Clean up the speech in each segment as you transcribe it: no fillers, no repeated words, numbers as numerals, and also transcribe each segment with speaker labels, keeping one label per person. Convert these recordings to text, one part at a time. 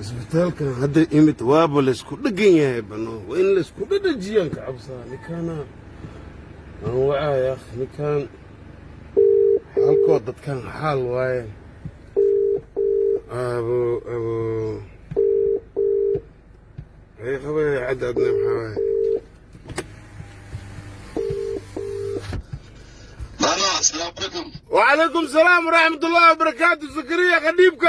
Speaker 1: Isbitaalkan hadda imid waaba laysku dhegan yahay bano, waa in laysku dhedhejiyaan ka cabsaa. Ninkaana aan wacaa ya akhi, ninkaan xaalkood dadkan xaal waaye. Abo abo ay qabay cadda adna maxaa waaye?
Speaker 2: Mama, asalaamu calaykum.
Speaker 1: وعليكم السلام ورحمة الله وبركاته. زكريا قديبك.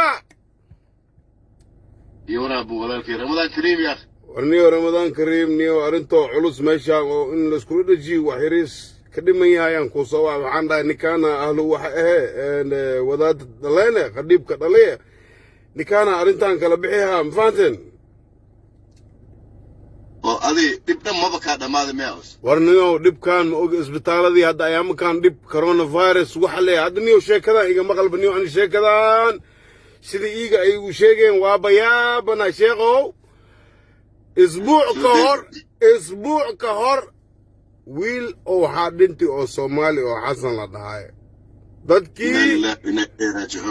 Speaker 2: Iyo walaal buu walaalkay, Ramadaan kariim ya akhi.
Speaker 1: Warniyo, Ramadaan kariim. Niyo, arrintoo culus meeshaan oo in laiskula dhejiyo wax yariis ka dhiman yahayaan kuu soo wac. Waxaan dhahay ninkaana ahlu waxa ahe wadaada dhaleene qadhiibka dhaliye, ninkaana arrintan kala bixihaa, ma fahanteen?
Speaker 2: Oo adi dhib dhan maba kaa dhammaaday miya os?
Speaker 1: War niyow, dhibkaan ma ogi. Isbitaaladii hadda ayaamakan dhib coronavirus waxa leeyahay. Hadda niyow, sheekadan iga maqalba niyow, ani sheekadan sida iiga ay igu sheegeen waaba yaabana, sheekhow. Isbuuc ka hor wiil oo waxaa dhintay oo Soomaali oo Xasan la dhahay. Dadkii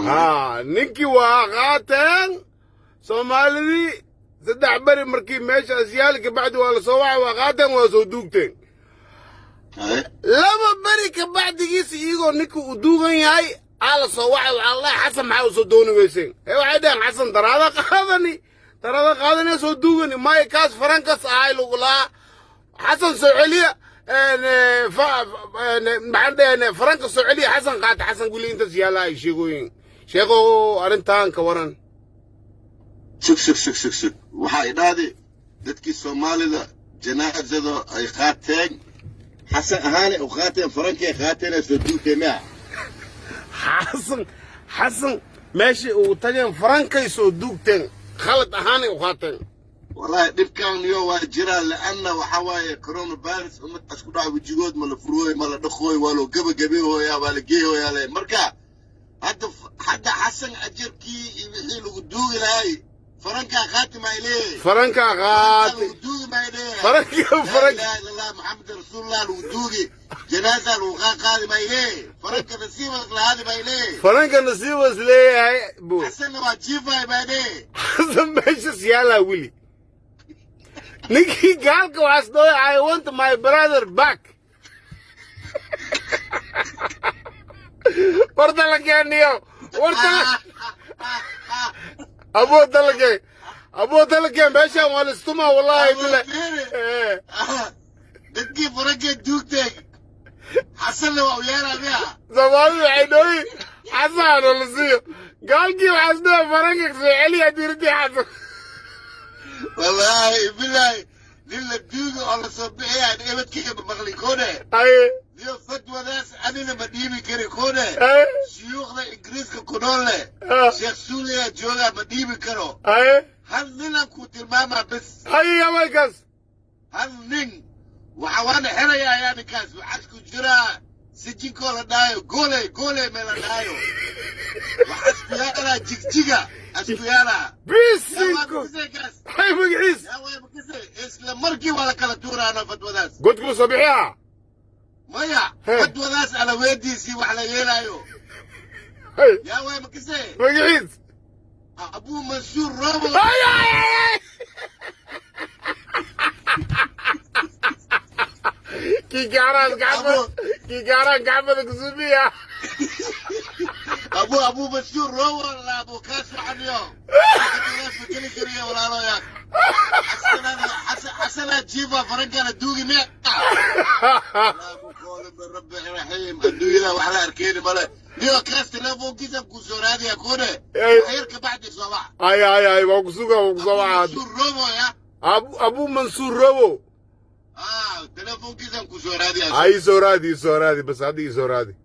Speaker 1: haa ninkii waa qaateen Soomaalidii. 3 beri markii meeshaas yaali kabacdi waa la soo wacay, waa qaateen, waa soo duugteen. 2 beri kabacdigiisa, iyagoo ninka uu duugan yahay, aa la soo wacay. Waxaa la "Xasan maxaa u soo dooni weyseen?" Ee waxay dhaheen, "Xasan daraada qaadani, daraada qaadani, soo duugani maya, kaas farankas ahay lagu lahaa. Xasan soo celiya." Maxaan dhaheen, faranka soo celiya, Xasan qaata. Xasan guli intaas yaala ay sheegooyin. Sheeko arrintan ka waran.
Speaker 2: Sug, sug, sug, sug, sug. Waxaa idhaahdi dadkii Soomaalida janaazada ay qaateen Xasan ahaane u qaateen, farankay qaateen, soo duugtay miya?
Speaker 1: Xasan, Xasan meeshii uu tageen farankay soo duugteen, khalad ahaanay u qaateen.
Speaker 2: Wallahi dhibkan yo waa jiraa, lianna waxaa waaye coronavirus ummadaas ku dhaca, wejigood ma la furooy, ma la dhaqooy, waa loo gebagabeehooyaa, waa la geehooyaa le. Marka hadda Xasan ajarkii iyo wixii lagu duugi lahay farankaa qaati maa leeyahay.
Speaker 1: Farankaa qaatay.
Speaker 2: Lagu duugi maa leeyahay.
Speaker 1: Faranka.
Speaker 2: Laa
Speaker 1: Faranka.
Speaker 2: Ilaaha illa Allah, Maxamed rasuulullah, lagu duugi, janaaza lagu qaadi maa leeyahay, faranka nasiibas lahaadi maa leeyahay.
Speaker 1: Faranka nasiibas leeyahay bu.
Speaker 2: Xasanna waa jiifay maa leeyahay.
Speaker 1: Xasan meeshas yaalaa weli. Ninkii gaalka waxaas dhooy, "I want my brother back." War dalakeeniyo, war dala aboo dalakeen, aboo dalakeen, meeshaan waa listumaa, wallahi bila.
Speaker 2: Dadkii farankee duugtay Xasanna waa u yeeraa miya?
Speaker 1: Soomaalidu waxay dhooyi Xasan oo la siiyo. Gaalkii waxaas dhooy, faranka soo celiya diiradii Xasan.
Speaker 2: Wallaahi bilaahi, nin la duugi oo la soo bixiyaa ebadkeyga ma maqli kone.
Speaker 1: Aye.
Speaker 2: Niyo, fatwadaas anina ma dhiibi kari kone.
Speaker 1: Aye.
Speaker 2: Shuyuukhda Ingiriiska ku nool leh, Sheekh Suuliya joogaa, ma dhiibi karo.
Speaker 1: Aye.
Speaker 2: Hal ninaan kuu tilmaamaa bes.
Speaker 1: Aye, yamaykaas.
Speaker 2: Hal nin waxa waana xerayaa ayaa ninkaas waxaas ku jiraa sijinkoo la dhaayo Gole Gole meel la dhaayo, waxaas ku yaalaa Jigjiga asku yaalaa.
Speaker 1: Bisinko, hay magaciis?
Speaker 2: Isla markii waa la kala tuuraana fatwadaas.
Speaker 1: Godkuma soo bixiyaa?
Speaker 2: Maya. Fatwadaas ala weediisii wax la yeelaayo.
Speaker 1: Hay.
Speaker 2: Yaa waay makise?
Speaker 1: Magaciis?
Speaker 2: Abuu Mansuur Robo.
Speaker 1: Ay, ay, ay, ay. Kii gaaraan gacmada, kii gaaraan gacmada kusubiya.
Speaker 2: Abuu Mansuur Robo la abuu kaas waxaniyo fatwadaas ma geli kariyo, walaalo ya Xasanaa jiifa, farankana duugi miya? Rabbi raxiim, adduunyada wax la arkeeni male. Niyo, kaas telefoonkiisa kuu soo raadiya kone. Waxyar ka bacdi soo bax.
Speaker 1: Ay, ay, ay, waa kusuga, waa kusoo waca.
Speaker 2: Mansuur Robo ya.
Speaker 1: Abu Mansuur Robo.
Speaker 2: Ah, telefoonkiisan kuu soo raadiya.
Speaker 1: Ay, soo raadi, soo raadi bas, hadda ii soo raadi.